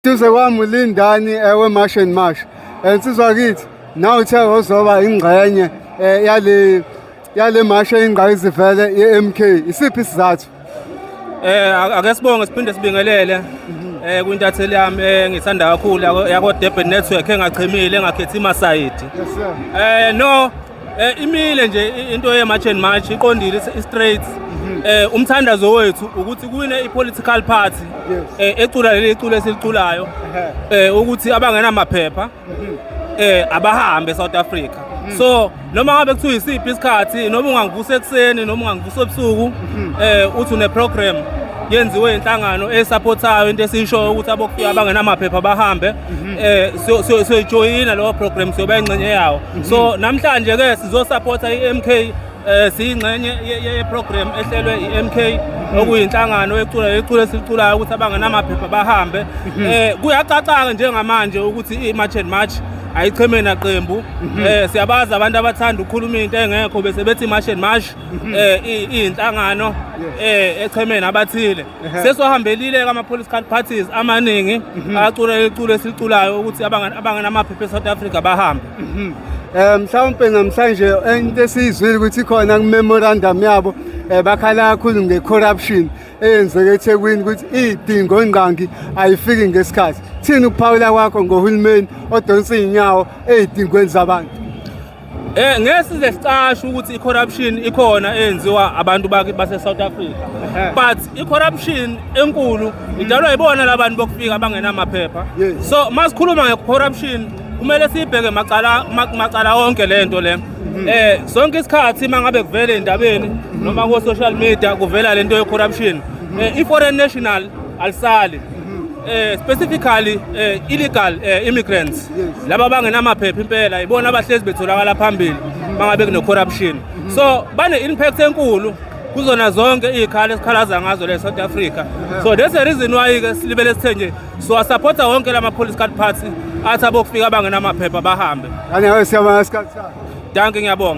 Duze kwami uLindani we-March and March. Nsizwa kithi nawe uthe uzoba ingxenye yale mashi eyingqayizivele ye-MK. Isiphi isizathu? Ake sibonge siphinde sibingelele kwintatheli yami engithanda kakhulu yako Durban Network engachemile, engakhethi imasayidi. Yes sir. No, imile nje into ye March and March iqondile, straight. Umthandazo wethu ukuthi kuwine i-political party ecula leli culo esiliculayo ukuthi abangenamaphepha abahambe eSouth Africa. So noma ngabe kuthiwa isiphi isikhathi, noma ungangivusa ekuseni noma ungangivusa ebusuku, uthi une program yenziwe inhlangano esupportayo into esishoyo ukuthi abokufika abangenamaphepha bahambe, siyoyijoyina leyo program, siyoba ingxenye yawo. So namhlanje ke sizosupporta i-MK, siyingxenye ye-program ehlelwe i-MK, okuyinhlangano ecula iculo esiliculayo ukuthi abangenamaphepha bahambe. Kuyacaca njengamanje ukuthi i-March and March ayicheme naqembu. Siyabazi abantu abathanda ukukhuluma into engekho bese bethi March and March iyinhlangano echemeni abathile. Sesohambelile ama political parties amaningi acula iculo esiliculayo ukuthi abangenamaphepha eSouth Africa bahambe. Mhlawumbe namhlanje into esiyizwile ukuthi khona ku-memorandum yabo bakhala kakhulu nge-corruption eyenzeke eThekwini, ukuthi idingo ngqangi ayifiki ngesikhathi. Thini ukuphawula kwakho ngohulumeni odonsa iy'nyawo ey'dingweni zabantu? Ngeke size sicashe ukuthi i-corruption ikhona eyenziwa abantu base South Africa. But i-corruption enkulu idalwa yibona labantu bokufika abangenamaphepha. So masikhuluma nge-corruption kumele siyibheke macala wonke lento le. Sonke isikhathi mangabe kuvele endabeni noma ku social media kuvela lento ye corruption, i-foreign national alisali. Specifically illegal immigrants, laba bangenamaphepha impela, ibona abahlezi betholakala phambili mangabe kune corruption. So bane impact enkulu kuzona zonke iy'khala esikhalaza ngazo le South Africa. So that's the reason why ke silibele sithe nje so supporta wonke lama political party athi abokufika abangenamaphepha bahambe. Kanye siyabonga isikhathi sakho. Dankie, ngiyabonga.